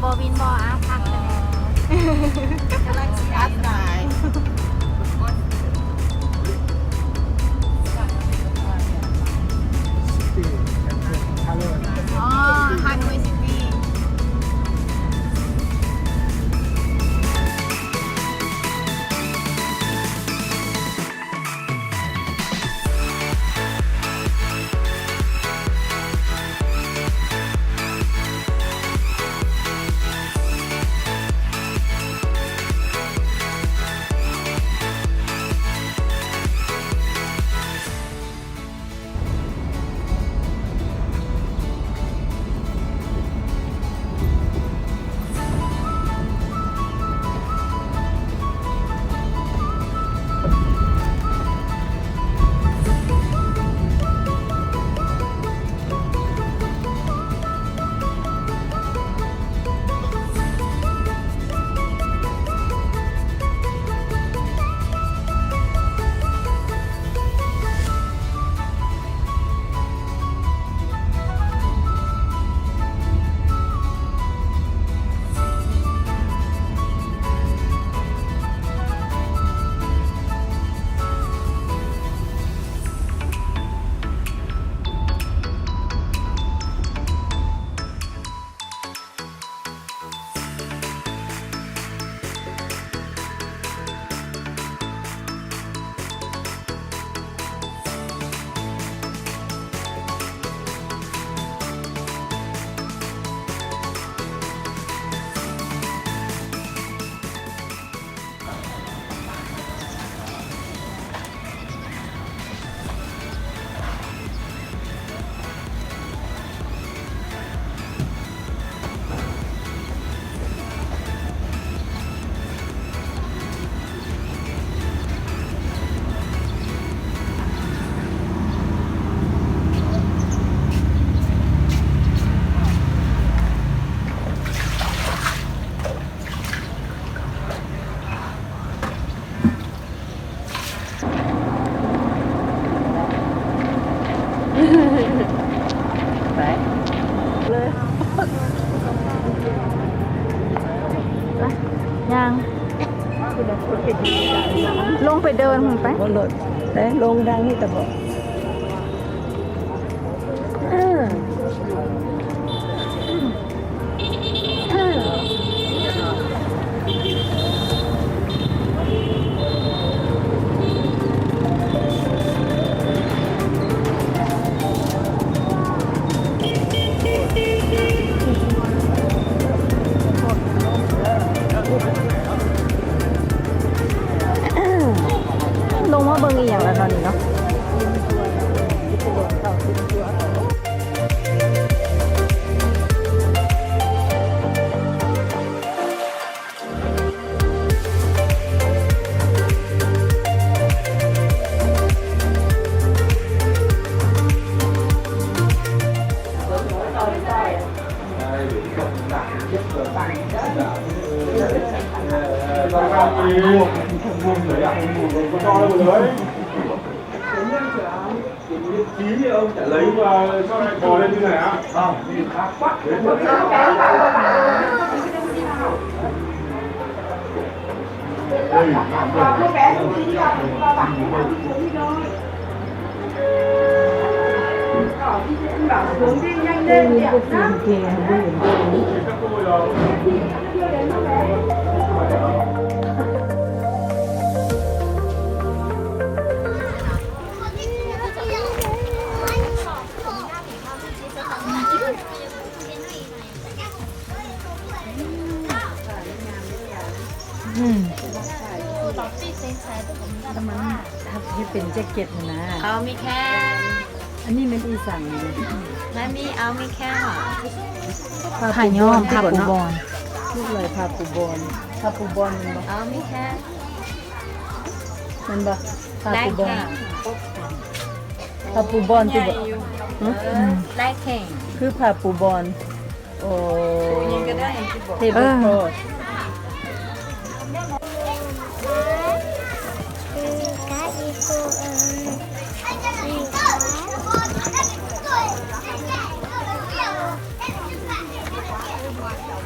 ບໍ່ວິນບໍ່ ອາ ພັກກັນແນ່ ກຳລັງຊິອັດຫຼາຍ ອໍ ຮັກໄວ້ຊິປີ. ໄປເລີຍ ຍ່າງ ລົງໄປເດີນພຸ້ນໄປ ບໍ່ລົດ ໄດ້ລົງທາງນີ້ຕະເບາະ. ລົງມາເບິ່ງອີ່ຫຍັງລະເນາະນີ້ເນາະ. ອືມ ເຮັດເປັນແຈັກເກັດຫັ້ນນະ. ເອົາມີແຄ. ອັນນີ້ແມ່ນອີ່ສັງນີ້? ແມ່ນມີ ເອົາມີແຄ. ຜ້າຍ້ອມ ຜ້າປູບອນ. ລູກເອີຍ ຜ້າປູບອນ. ຜ້າປູບອນແມ່ນບໍ່? ເອົາມີແຄ. ແມ່ນບໍ່? ຜ້າປູບອນ. ຜ້າປູບອນຕິບໍ່? ຫື? ອືມ ຫຼາຍແຂງ ຄືຜ້າປູບອນ. ໂອ້ ເທເບິນຄອດ. ເອີ.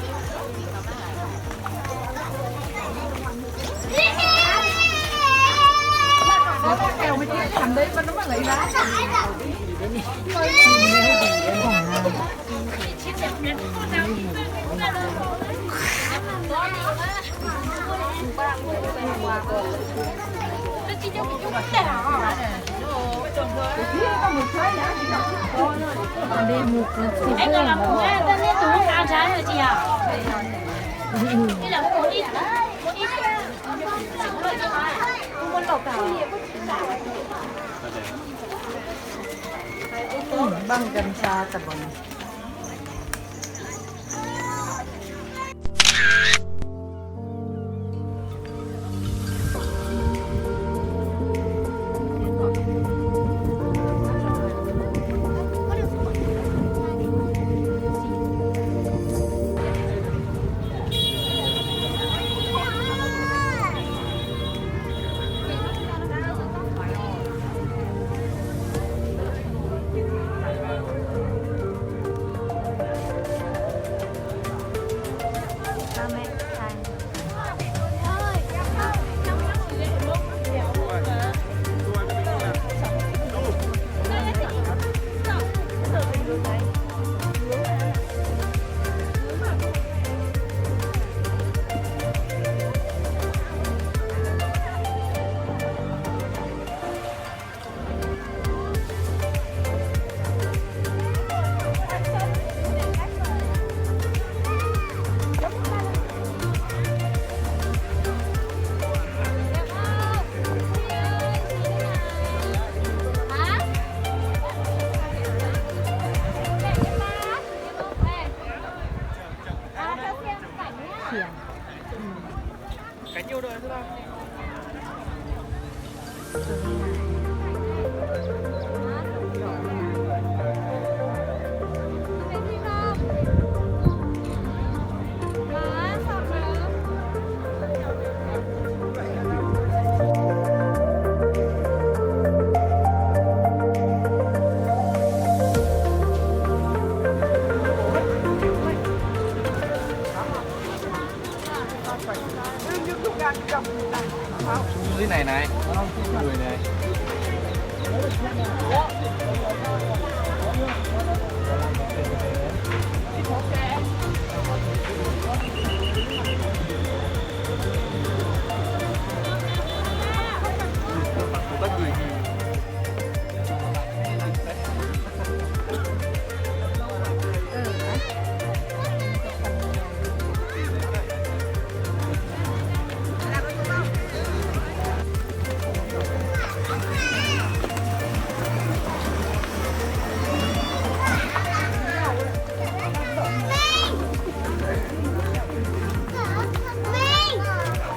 ບັງກັນຊາຕະບົນ.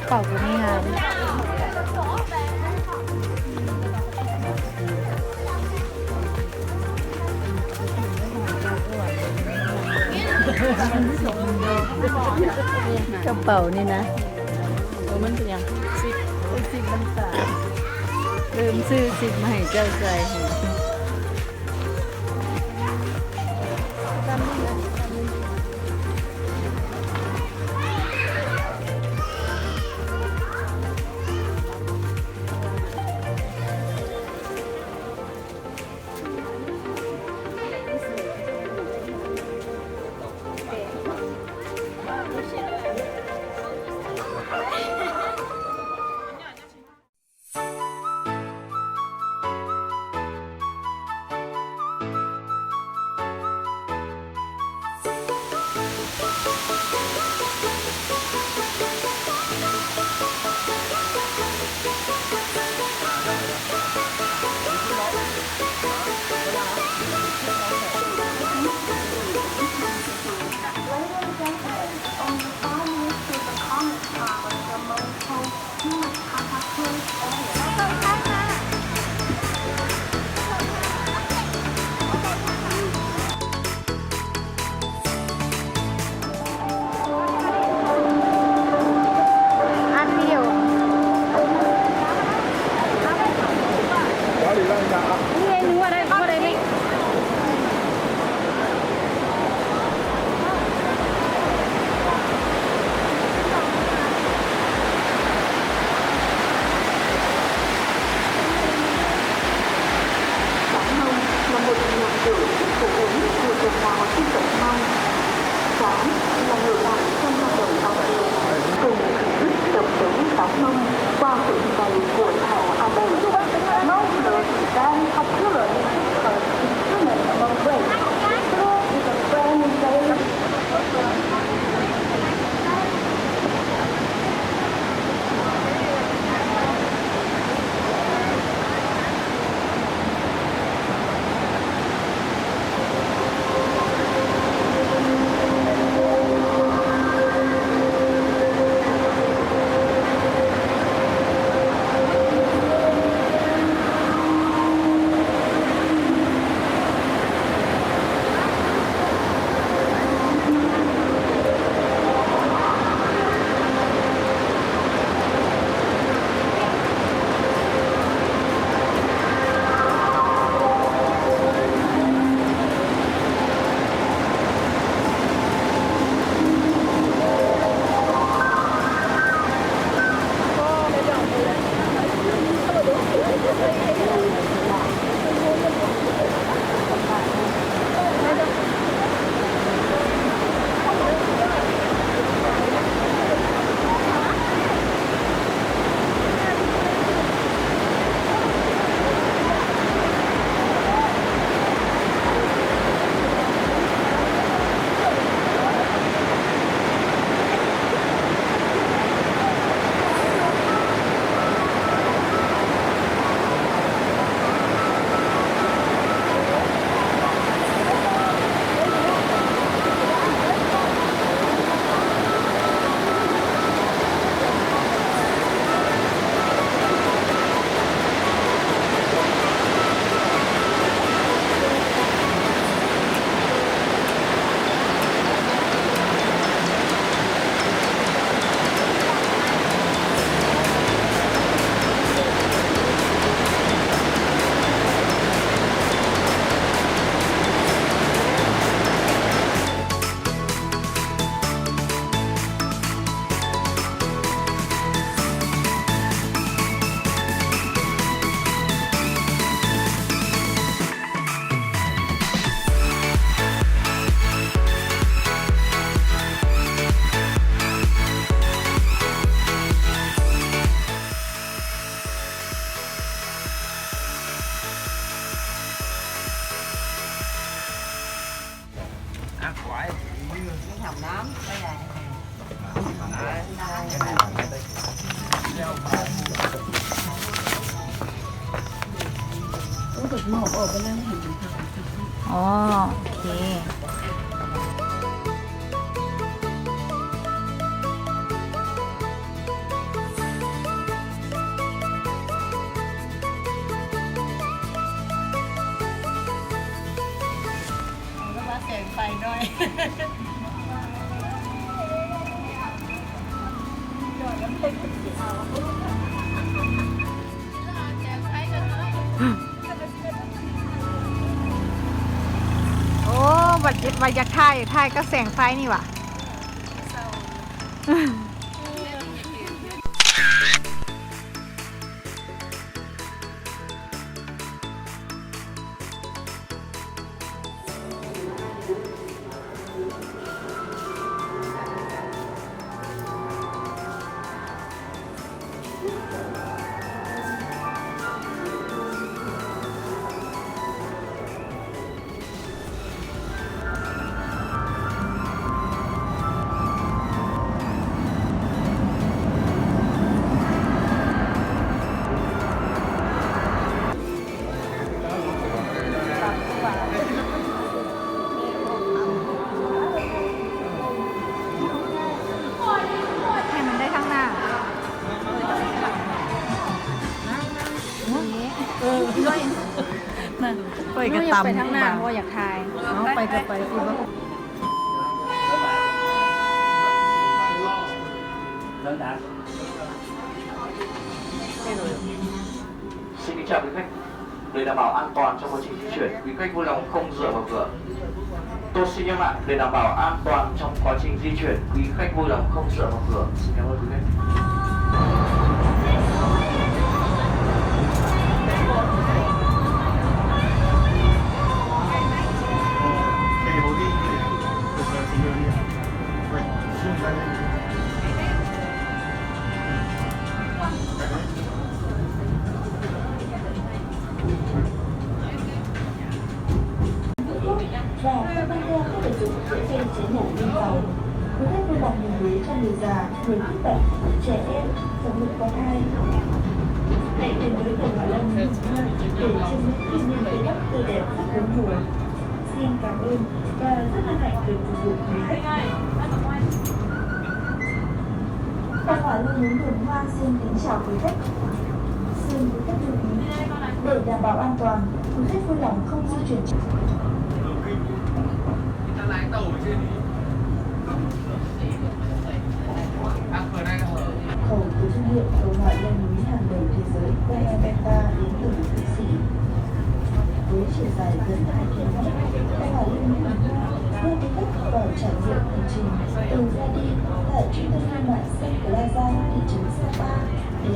ເປົ່າຕົວນີ້ງາມ. ກະເປົານີ້ນະ ໂອ ມັນເປັນຫຍັງ? ຊິບ ຊິບມັນສາ ລືມຊື້ຊິບມາໃຫ້ເຈົ້າໃສ່. ເ ອໍ ໂອເຄ. ແລ້ວວ່າແສງໄຟໜ້ອຍ. ໂອ້ ວ່າ ວ່າຢາກຖ່າຍ ຖ່າຍກັບແສງໄຟນີ້ຫວາ. ໃຫ້ມັນໄດ້ທາງໜ້າ. ເອີ ຂ້ອຍກໍຕຳ ຂ້ອຍຢາກໄປທາງໜ້າ ເພາະວ່າຢາກຖ່າຍ. ເອົາ ໄປກໍໄປ ຊິບໍ່ Xin kính chào quý khách. Để đảm bảo an toàn trong quá trình di chuyển, quý khách vui lòng không dựa vào cửa. Tôi xin nhắc lại, để đảm bảo an toàn trong quá trình di chuyển, quý khách vui lòng không dựa vào cửa. Xin cảm ơn quý khách. 请勿将车门关上，并将车门关上。 Quý khách vui lòng nhường ghế cho người già, người khuyết tật, trẻ em, phụ nữ có thai. Hãy đến với Đồng Ngoại Lâm Nhung Hoa để chiêm ngưỡng thiên nhiên Tây Bắc tươi đẹp rất bốn mùa. Xin cảm ơn và rất hân hạnh được phục vụ quý khách. Đồng Ngoại Lâm Nhung Hoa xin kính chào quý khách. Xin quý khách lưu ý, để đảm bảo an toàn, quý khách vui lòng không di chuyển. Khổ từ thương hiệu dầu hỏa leo núi hàng đầu thế giới Terra Beta đến từ Thụy Sĩ. Với chiều dài gần hai ki-lô-mét, dầu hỏa leo núi Hùng Hoa đưa du khách vào trải nghiệm hành trình từ ga đi tại trung tâm thương mại Sun Plaza, thị trấn Sapa đến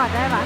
ອດໄດ້ຫວາ?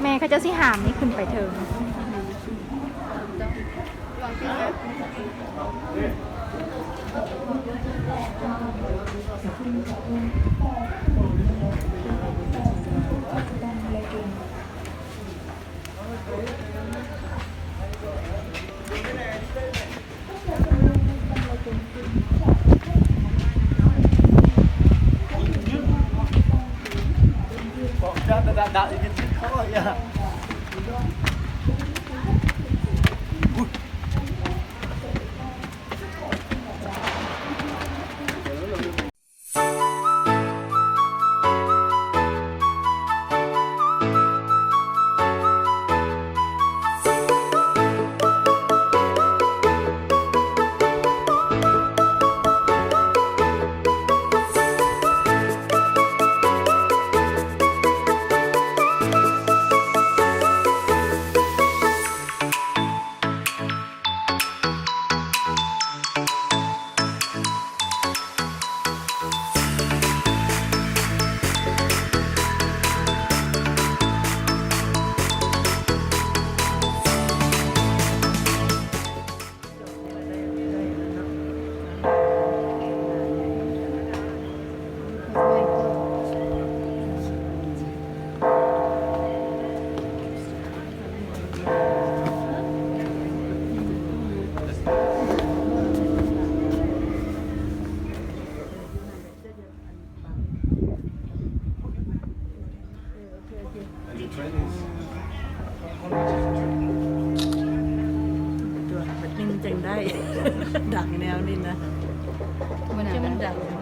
ແມ່ເຂົາເຈົ້າຊິຫ້າມນີ້ຂຶ້ນໄປເທິງ. And the train is, how long is the train? ຕົວະ ມັນຈຶ່ງໄດ້ ດັງແນວນີ້ນະ ມັນຈະມັນດັງແນວ.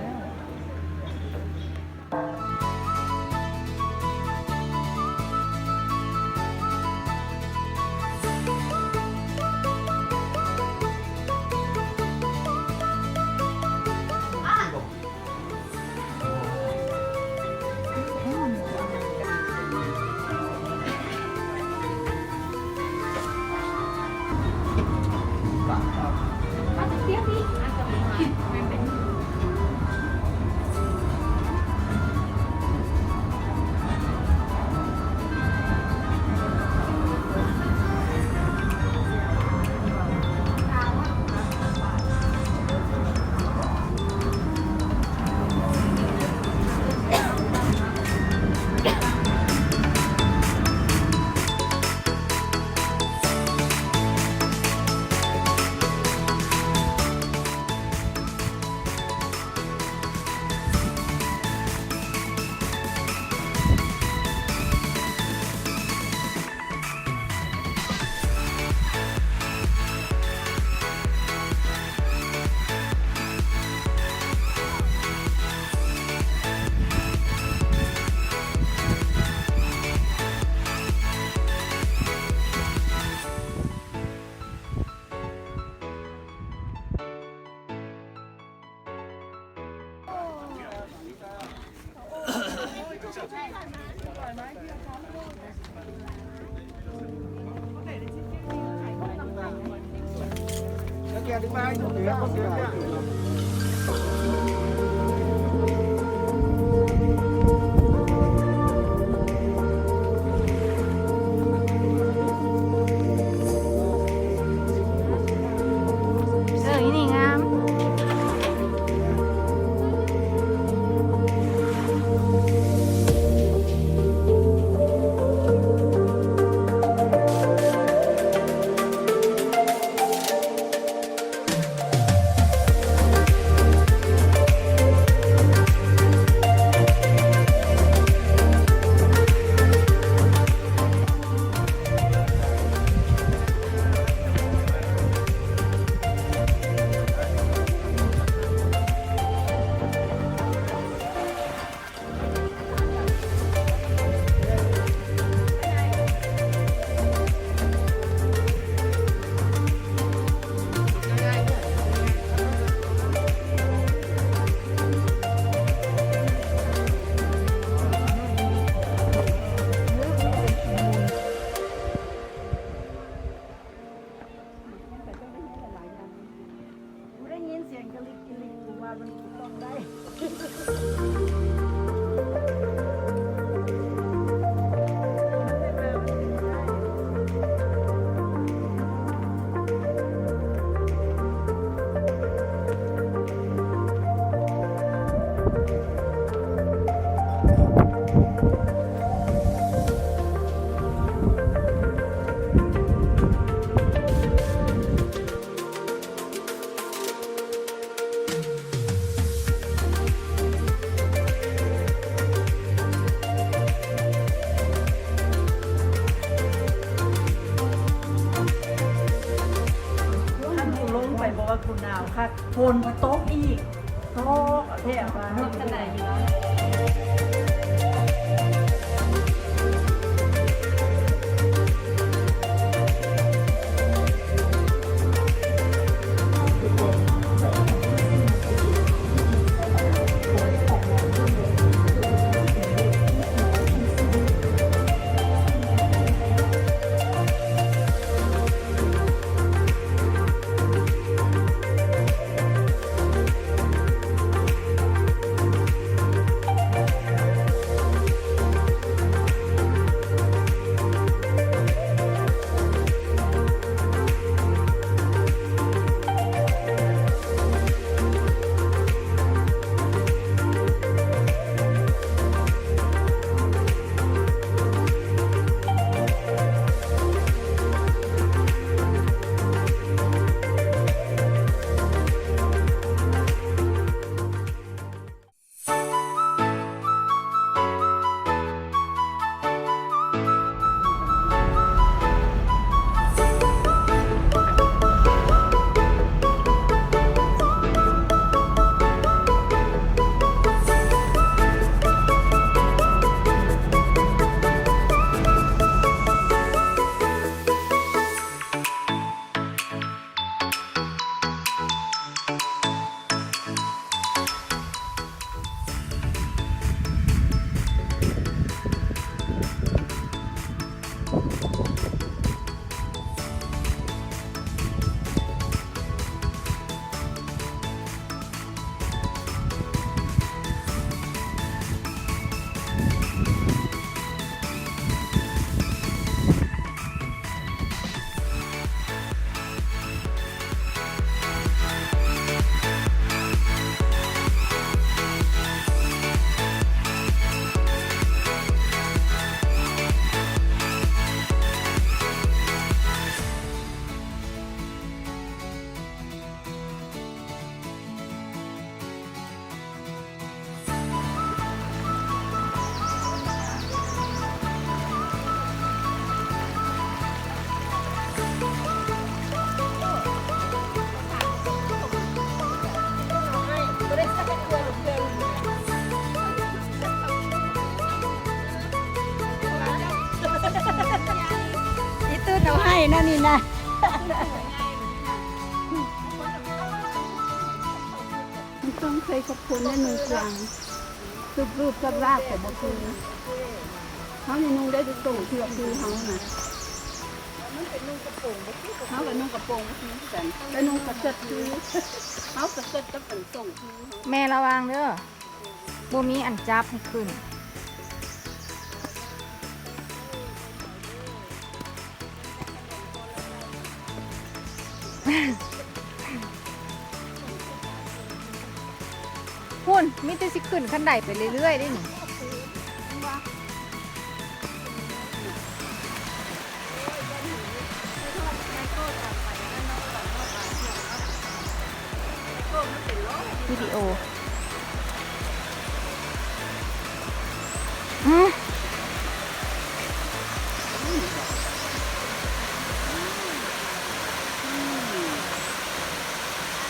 ເອີ ອີນີ້ງາມ. ຄັນກູລົງໄປບໍ່ວ່າກູໜາວຄັກ ຝົນກໍຕົກອີກ ໂຕກແທ້ວ່າ ລົດຄັນໃດຢູ່ເນາະ. ອີ່ຕຸ້ນເອົາໃຫ້ນະນີ້ນະ. ມັນຕ້ອງໃສ່ກັບຄົນໄດ້ນຸ່ງກວາງ ຊຸບໆ ຊາບໆ ກໍບໍ່ຄື ເຮົານີ້ນຸ່ງໄດ້ທຸກໂຕ ຄື ຄືເຮົານະ ເຮົາກໍນຸ່ງກະໂປງບໍ່ຄືກັນ ແຕ່ນຸ່ງກະເສີດຄື ເຮົາກະເສີດກັບອັນໂຕງຄືເຮົາ. ແມ່ລະວັງເດີ ບໍ່ມີອັນຈັບໃຫ້ຂຶ້ນ. ພຸ້ນ ມີແຕ່ຊິຂຶ້ນຄັນໄດໄປເລື້ອຍໆເດ້ນີ້. ວິດີໂອ ອືມ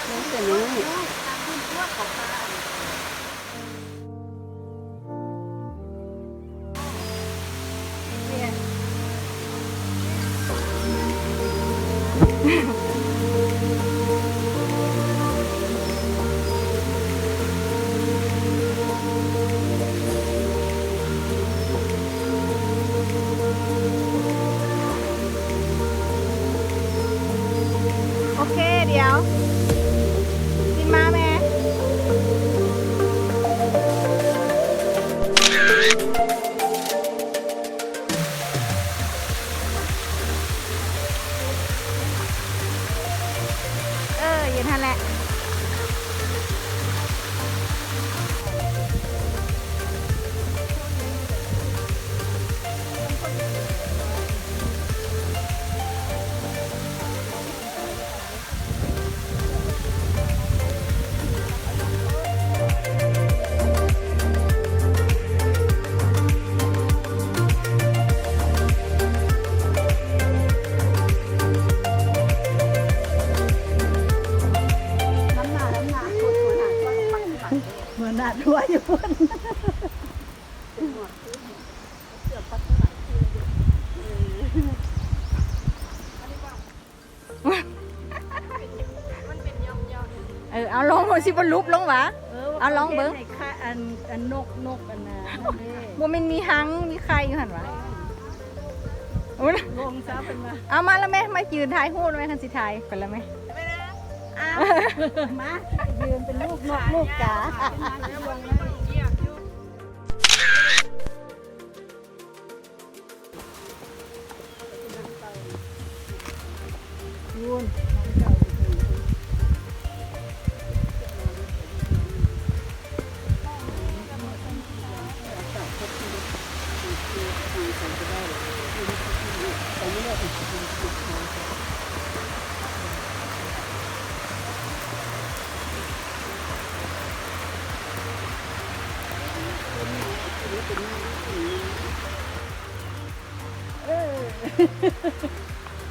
ລົງແຕ່ນ້ອຍ. ໂອເຄ ດຽວຊິມາແມ່. ເປັນຫັ້ນແຫຼະ. ຫົວໜ້າທົວຢູ່ພຸ້ນ. ເອີ ເອົາລົງ ມັນຊິບໍ່ຫຼຸບລົງຫວາ? ເອີ ເອົາລອງເບິ່ງ ເຮັດໃຫ້ຄະ ອັນ ອັນນົກ ນົກອັນນ່າ ບໍ່ແມ່ນມີຮັງ ມີໄຂ່ຢູ່ຫັ້ນຫວາ? ໂອ້ຍ ລົງຊະເພິ່ນວ່າ. ເອົາມາລະແມ່ ມາຢືນຖ່າຍຮູບແມ່ ຄັນຊິຖ່າຍໄປລະແມ່. ອ້າວ ມາ ຢືນເປັນລູກນົກລູກກາ.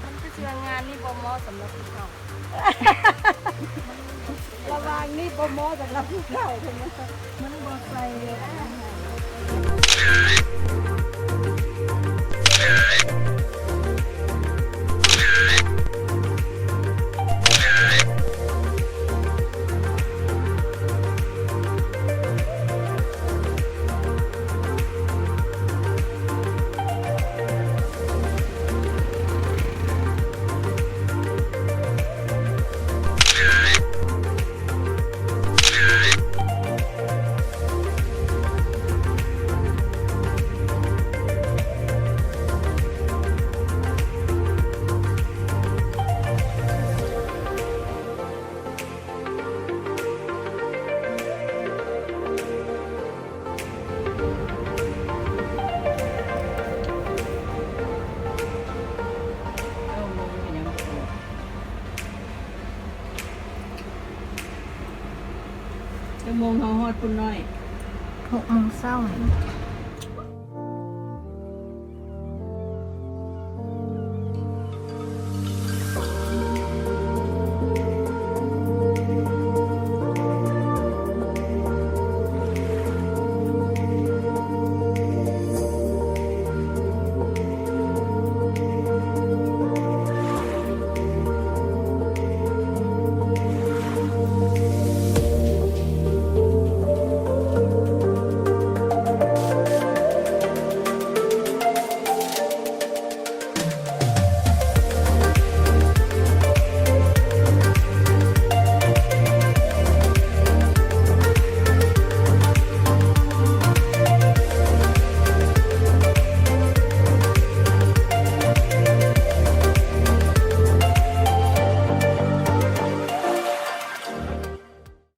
ມັນຄືຊິວ່າງານນີ້ບໍ່ເໝາະສຳລັບຜູ້ເຖົ້າ. ລະຫວ່າງນີ້ບໍ່ເໝາະສຳລັບຜູ້ເຖົ້າ ມັນບໍ່ໃສ່ ຈັກໂມງເຮົາຮອດພຸ້ນນ້ອຍ? ຫົກໂມງເຊົ້າ.